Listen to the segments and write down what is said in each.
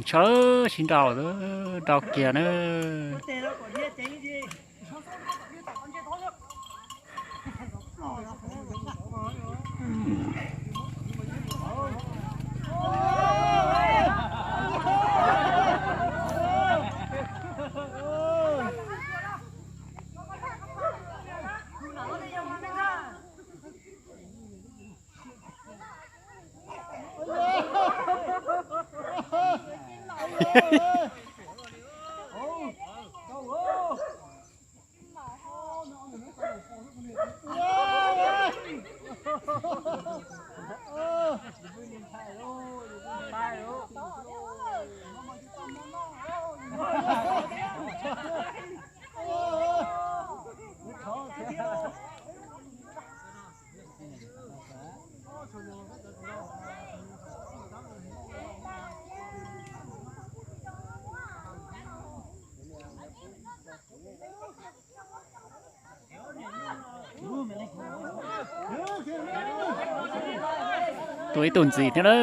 Tshawb sib nrau, nrau kiag na. Tuaj ib tug ntxiv thiab na,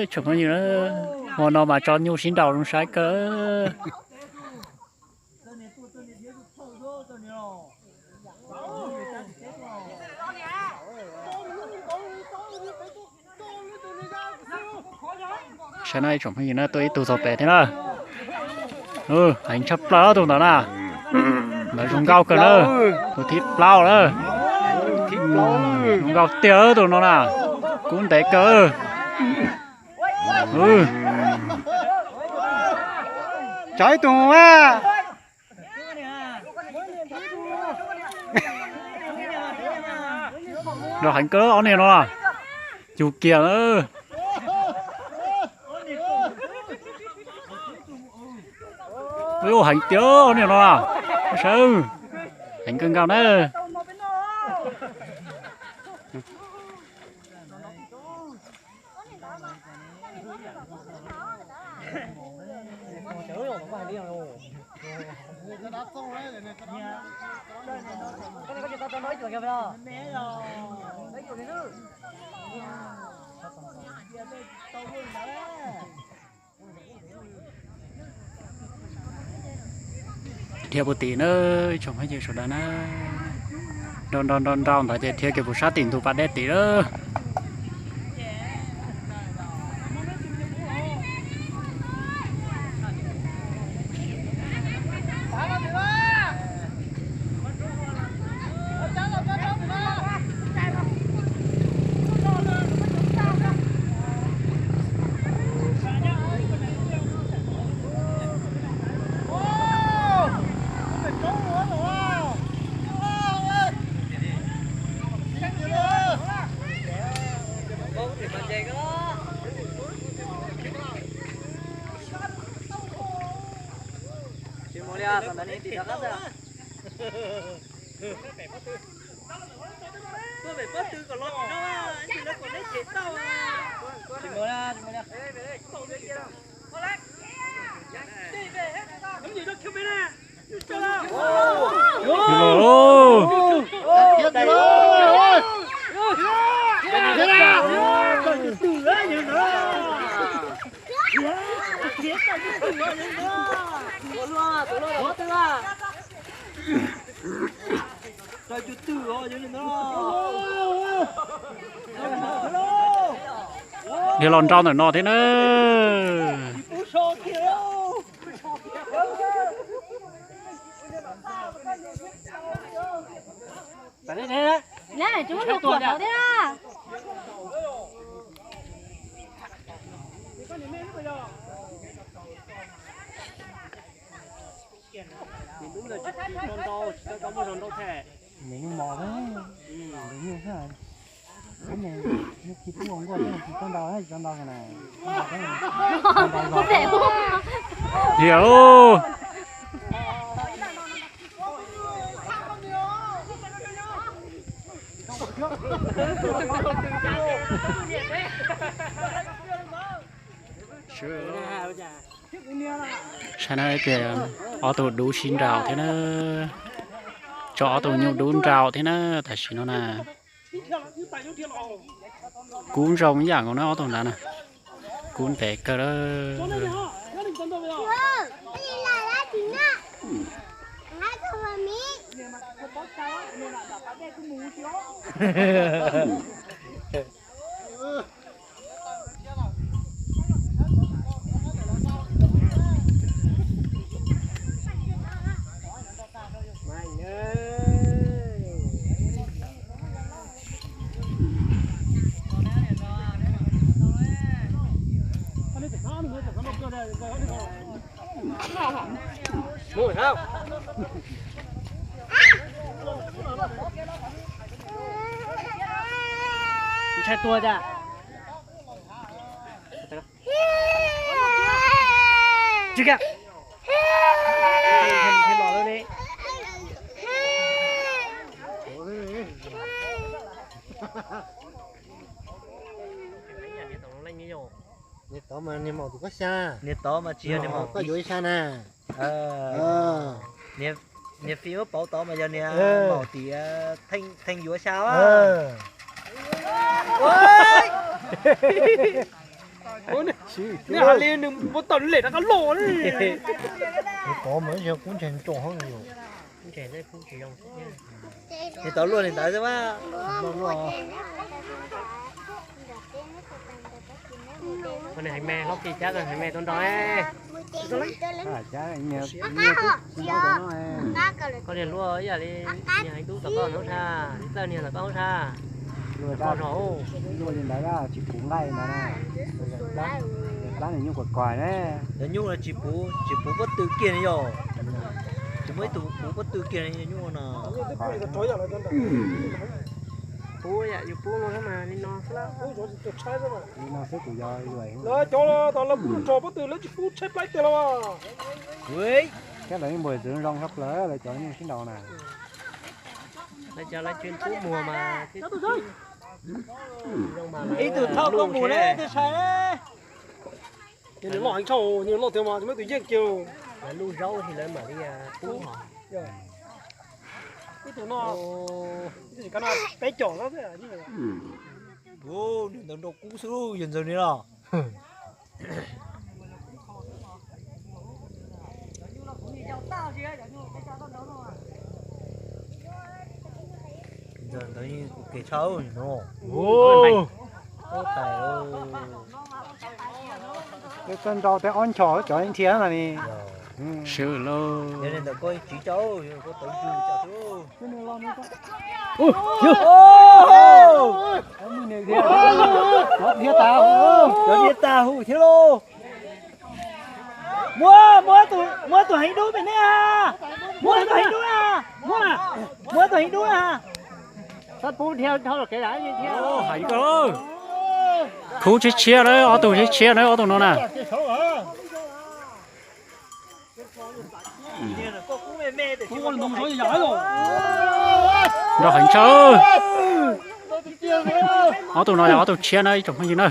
tsoom phooj ywg na. Hmo no mas tso nyuj sib nraus zoo saib kawg. Saib no ib tsoom phooj ywg na, tuaj ib tug txog pem thiab na. Heev tshaj plaws tus ntawd na. Ntawd zoo nkauj kawg na. Tus thib plaub na. Zoo nkauj tiag tus no na. Kub ntev kawg. Tso ib tug a. Nrau heev kawg ob niag no. Cug kiag na. Ub, heev tiag ob niag no na. Saib, heev kawg nkaus na. Dhia puag tim na, ib tsoom phooj ywg sawv daws na. Nrau nrau nrau nrau ntawd ces dhia kiag puag sab tim ntug pas dej tim lawm. Dhia los nrau ntawm no thiab na. Neb, tsis muab nws tuag thiab. Nws nyuj mos, nws nyuj thiab. Nws nyuj khi tub ua nkuaj thiab, tsis tau ntau, tsis tau ntau na. Yog. Saib na, ob tug dub sib nraus thiab na, tso ob tug nyuj dub nraus thiab na, tam sim no na. Kub zoo ib yam nkaus na ob tug ntawd na, kub ntev kawg lawm. Ntshai tuag cas? Tsis kiag. Los li. Niag tod mas niag maum tim koj xya. Niag tod mas tsis yog niag maum, koj yuav ib sab na. Niag fij ub pauv tod mas yog niag maum tim Theej yuav xya. Nej hais li nws muab tawm lem rov qab los li. Niag tod mas ib yog kub ntshai ntsoog hauv. Niag tod luaj li ntawd xwb mas. Koj niag heev me hlob Kis cab koj heev me tuaj nrog. Koj niag luaj ib yam li niag heev tub tom koj hnub tshaj, li txawj niag tom koj hnub tshaj. Luaj li ntawd tsis puv nqaij ntawd na. Plab nws nyuj kuam kos ne. Cov nyuj tsis puv, tsis puv pob tw kiag ne yog. Tsis muaj ib tug puv pob tw kiag ne nyuj no. Puv yam yus pub no xwb mas li no xwb. Li no xwb kuv yog lawv cov tod lawv pub tso pob tw lawv tsis pub tshaib plab tiag los. Thiab lawv yeej npuag txwv zoo tshaj plaws lawv cov nyuj sib nraus na. Lawv cov lawv tsis pub muag mas. Ib tug thauj koj mus ne, ib tug sai ne. Nws loj heev tshaj, nws loj tiag mas tsis muaj tus yeej kiag. Lawv luj zaub ces lawv mam li pub hos. Ib tug no, ib tug ka no peb caum xwb. Nws ntawd nrau kub xwb yog ntxawg ni los. Ntawd ntawd yeej ua ke tshaj no. Tais, tej nrau tej ob nchos cov nrhiav no ni. Sw lauj. Tsiv cov, koj tawv ntws cov xwb. Thiab tas, cov thiab tas hu thiab lauj. Muab, muab tus, muab tus heev dub pem nej a. Muab tus heev dub na. Muab, muab tus heev dub na. Khub tshiab tshiab na, ob tug tshiab tshiab na, ob tug no na. Nrau heev tshaj. Ob tug no yog ob tug tshiab na ib tsoom phooj ywg na.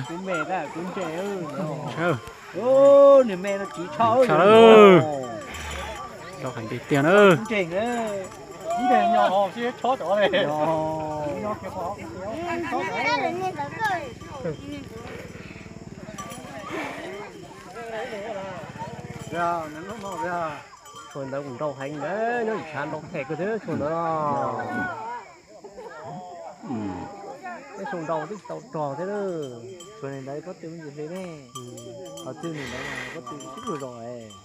Nrau heev tiag tiag na. Tshuav ntawd kuj nrau heev ntawd, nyob ntshai nrau them kawg thiab tshuav ntawd. Peb sau nrau twb tsis tau rog thiab. Tshuav li ntawd pob tw ntsis hli ne. Qhov twg li ntawd pob tw sib luag zos.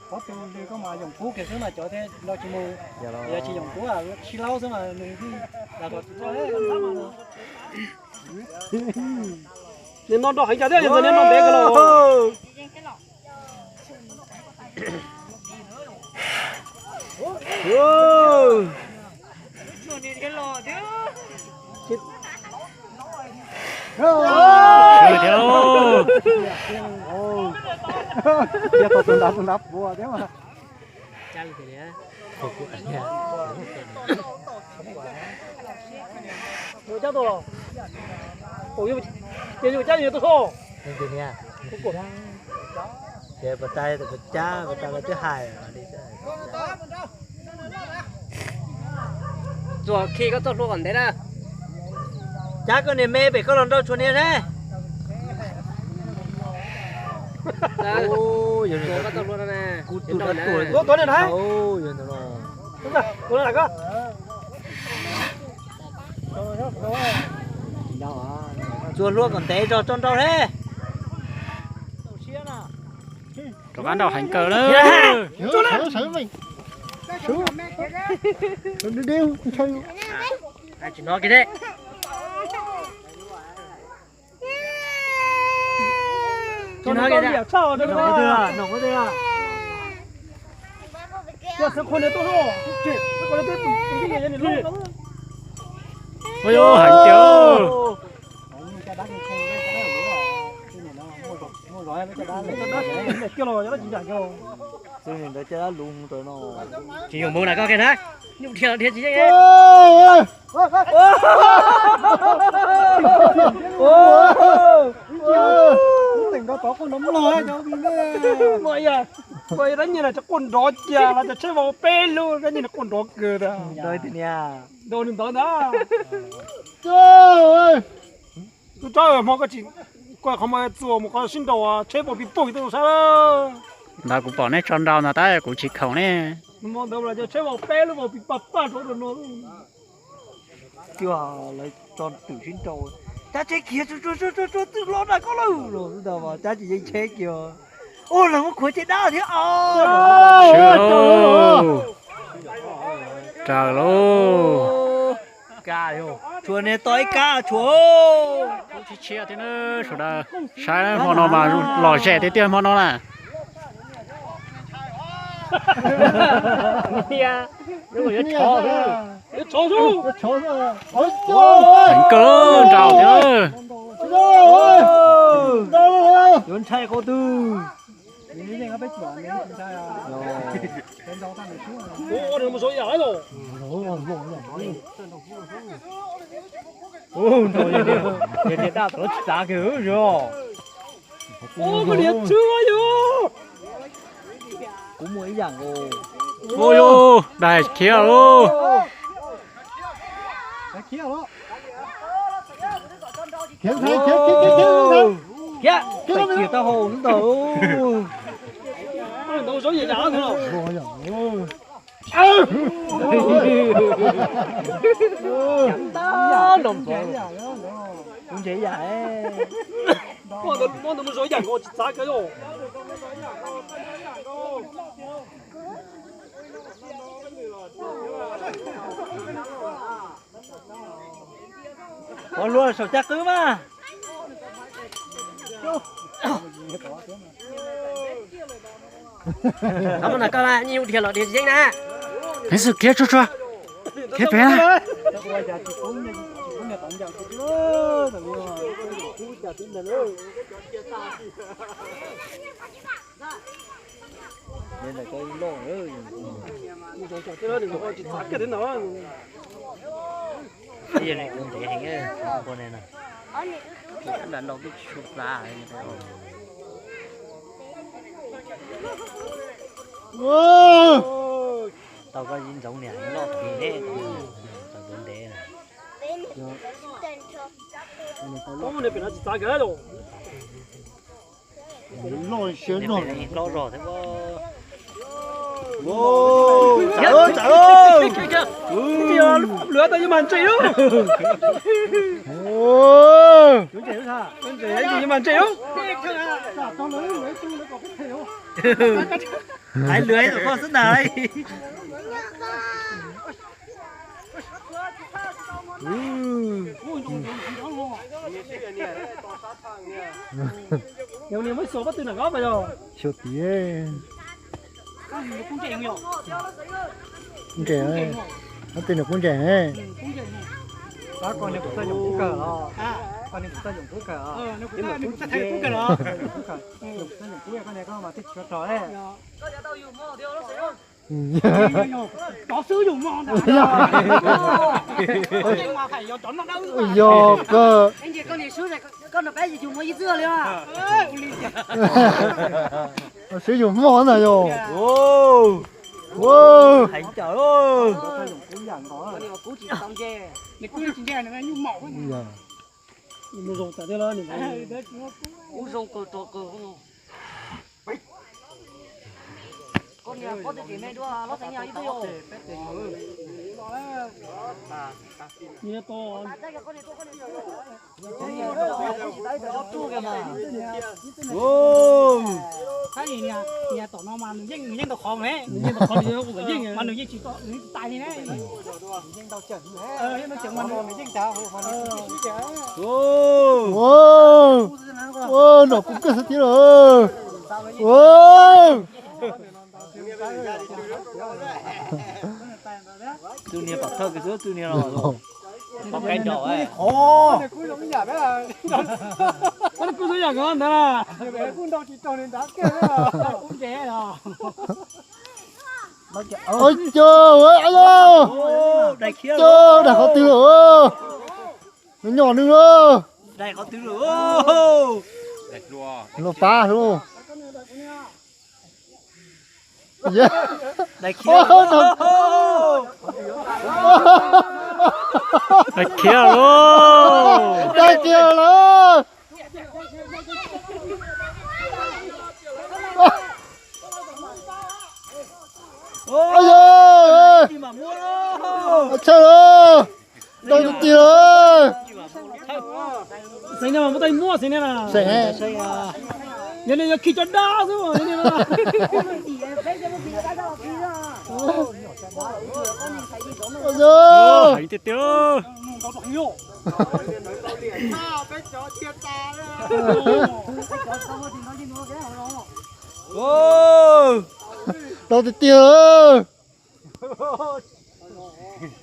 Pob tw hli koj mas yoom kub kiag xwb mas cov thiab nrau tsis mus. Yog tsis yoom kub sib laub xwb mas nws thiaj Nws no nrog heev cas thiab, nws no ntev kawg los. Ces yus cab yus tuaj soj. Ces pas tas kuv cab, pas tas lawv twb hais. Txuas khi koj txoj hlua kom ntev na. Cab koj niag me pem koj los nrau tshuav niag ne. Kuv tus tuaj, tuaj niag na. Txuas hlua kom ntev zog tso nrau thiab. Rov qab nrau heev kawg na. Ua heev tiag. Tsis yuav mus na koj kiag na. Nyuj dhia los dhia tsis yeej. Muaj ib yam, muaj ib rab nyiaj na, tseem quaj nrov cia los cov tsheb vau peb lub, rab nyiaj na quaj nrov kawg tiag. Nrau nws ntawd ntag. Tub Tsab, hmo koj tsis koj qhov muag txuas mus qhov sib nraus tsheb vau pis poog tuaj sab. Ntawd kuv pom neb tso nrau ntag tab kuv tsis khoom ne. Hmo ntawd mas cov tsheb vau peb lub vau pis paj paj rau no. Lawv tso twm sib nraus, cab tsheb khiav tsuag tsuag tsuag tsuag twb los nram koj lawm los xwb ntag, cab tsis yeej tsheb kiag. Ua los muab khuav caj dab thiab os. Raws lauj. Tshuav niag tau ib kab tshuav. Tshiab thiab sawv daws, saib hmo no mas lom zem tiag tiag hmo no na. Heev kawg nraus thiab. Yuav ntshai qhov twg? Ua, niag daj tod tsis txav kiag os. Kuv muaj ib yam nkaus. Ua, yus daig khiav lauj. Khiav, khiav, khiav tau hau ntag. Kuv ntse yam. Muab ntawd mus zov yam nkaus tsis txav kiag os. Qhov hlua saum caj qwb mas. Koj mas dhia los dhia tsis yeej na. Peev xwm khiav tsuag tsuag, khiav pem na. Ntev heev, nram no twb tsis tshua plav. Tau koj ib ntxoov niam loj tiag ne, tau ntev. Loj siab zog. Lwv tau yuav mas ntse. Yuav mas ntse. Hais lwv tom koj xwb ntag. Yog niag muab xyuas pob tw nram qab mas yog. Xyuas tid. Kub ntses, ob tug niag kub ntses ne. Koj niag kuv txoj yoom kub kawg los? Koj niag kuv txoj yoom kub kawg os? Koj niag kuv txoj yoom kub kawg los? Koj niag koj mas twb tshuav rog ne. Cov xwb yus mog ntag. Yog kawg. Koj no peb yus muaj ib txwj li. Swb yus mog ntag yog. Heev cas. Mus zoo tas thiab los. Ub zoo kawg rog kawg. Koj niag pob tw tim me dua los xeev yog ib tug yog. Niag tom no mas nws yeej, nws yeej tau qhov ne, nws yeej tau qhov, mas nws yeej tsis, nws yeej tais li ne. Nws yeej tau cawm. Ua, nram kub kawg xwb thiab los. Ua, tus niag pom thawj kws xwb, tus niag los pom kais nraum. Kub xwb yam ko ntag. Ua cas, cas dag qhov twg lawm. Nws nyom nws lawm. Luag pab lawm. Khiav lawm. Dag kiag lawm. Tshaj lawm. Tau tus tis lawm. Xeev niag mas muab tau muaj xeev niag na. Yog niag yog khi cov dab xwb. Heev tiag tiag. Tau tiag tiag.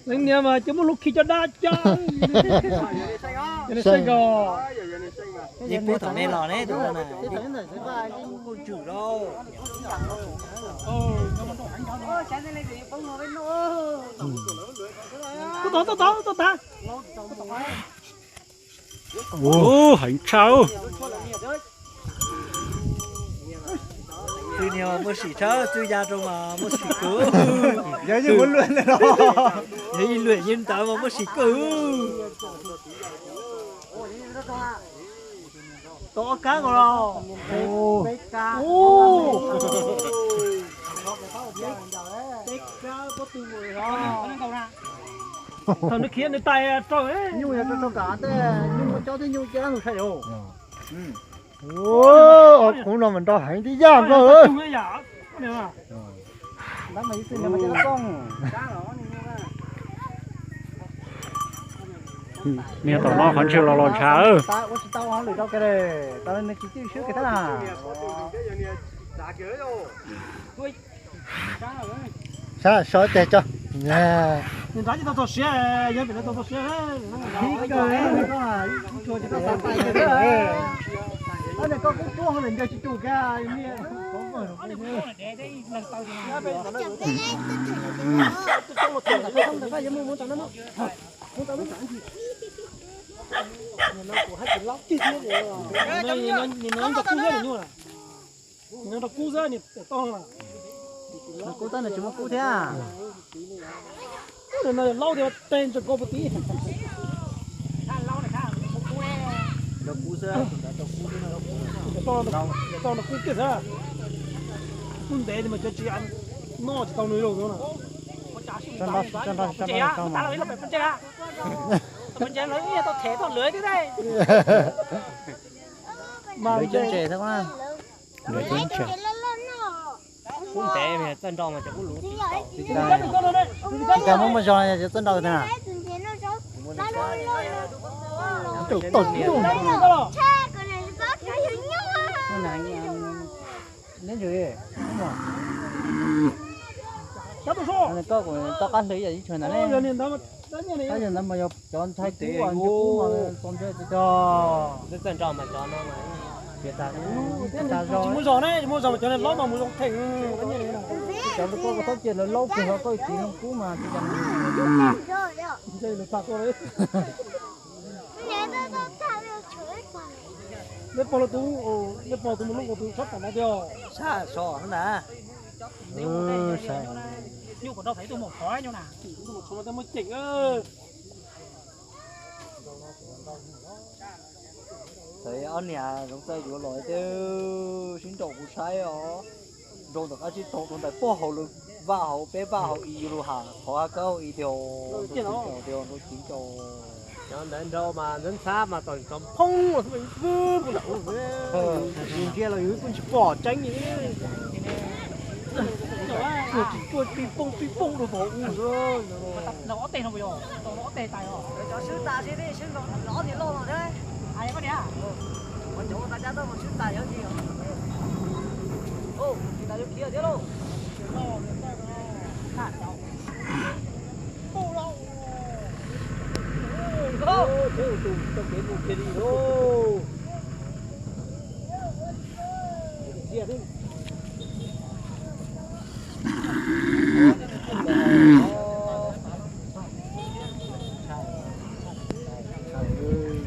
Leej niag mas cov muaj lub khi cov dab cab. Yog niag Seej ko. Yeej pub thaum me los ne, tus no na, kuj tswm lauj. Tuaj tod, tuaj tod, tuaj tod. Ub, heev tshaj. Txwj niag muaj sim tshaj, txwj ya rau mas muaj sim kawg. Yog ib luam yeej ntawd mas muaj sim kawg. Tau ob kab nkaus los. Thaum nws khiav nws tais rau nyuj, yog rau rau kam tej nyuj muaj cob thiab nyuj cab nws sai os. Ob qhov no mas nrau heev tib yam nkaus. Niag tom no qhov ntshe los los ntshav. Ua tsis tau lwm rau kiag, tau nws tsis cwj swb kiag thiab na. Sab so ib teg tso. Nws nrad tsis tau txog siav, yog pem no tau txog siav. Koj kuj tuaj ho lawm ncaws tsis tus kiag. Nws nrog kub xwb, nws tau na. Kub tab nws tsis muaj kub thiab. Ub, no laub tias teg ntsa ko puag tid. Tau kub kiag xwb. Kub ntev mas cov tsis noj tsis tau nws zaum no na. Mas cov ntses thiab. Kub ntev txawj nrau mas cov kub luv tsis tau. Tsis tas muaj muaj zog cov txawj nrau na. Tau tau. Neb ntsis, koj kuv tau qab hlwb ib tshuav ntawd ne. Tab yog ntawd mas yog cov ntxhais kub ntshe kub mas txaus ntshai tiag tiag. Tsis muaj zog ne, tsis muaj zog mas cov hlob mas mus zoo kheej. Cov koj txhob cia lawv laub kiag hlo koj ib tiv kub mas tsis cas. Nej pog los tus, nej pog tus mus lub tus tshab tom no tiag. Sab so ntag. Nyuj kom rau pem tus maum tsov nyuj na. Tus maum tsov mas muaj ceem. Txawm ob niag zoov txawj yuav los thiab sib nraus kuv saib os. Nraus ntawm qab tsib taug rau ntawm pog hauv lawv vaj hauv peb vaj hauv ib yus lus ham qhov kawg ib tiag. Nraus ceev nraus. Cov ntawd nraus mas ntxhab ntxhab mas txaus ntshai phoob xwb, ntawm ub xwb. Yus ntsia los yus kuj tsis pom tseeb li. Tuaj tsis tuaj pib poob pib poob rau thaum ub xwb. Ob teg no yog ob teg tais os. Cov swb tas sib sib ob niag loj no thiab. Cov ua tas cov tau mus swb tas yog li. Tsis tas yuav khiav thiab lauj.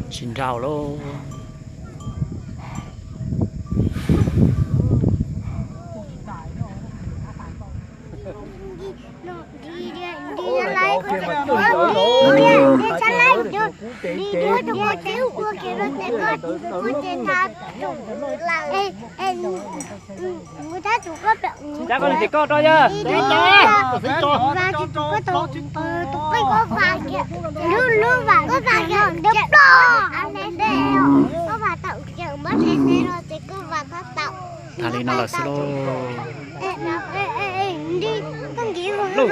Tsis nraus lauj. Cab koj niag tes koj rau yog. Tus qeej koj vas kiag, lub lub vas koj vas kiag ntawd ploj. Koj vas tau kiag mob rhe rhe no ces koj vas tau tau. Tham li no lawm xwb lauj. Koj nkiv zoo zoo.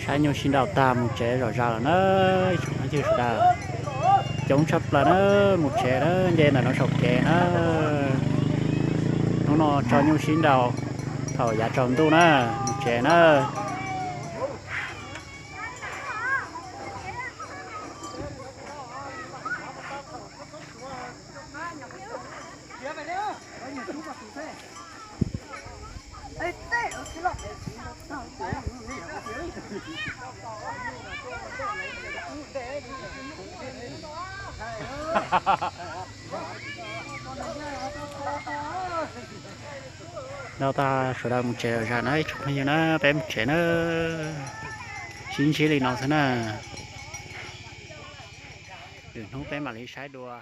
Saib nyuj sib nraus tag mus tsev zom zaws lawm na, ib tsoom phooj ywg sawv daws. Coob tshaj plaws na, mus tsev na, nce ntawm no saum kev na. Hnub no tso nyuj sib nraus thaum yav tsaus ntuj na, mus tsev na. Nraus tag sawv daws mus tsev zom zaws na ib tsoom phooj ywg na, peb mus tsev na. Sib ntsib li no xwb na. Lwm hnub peb mam li saib dua.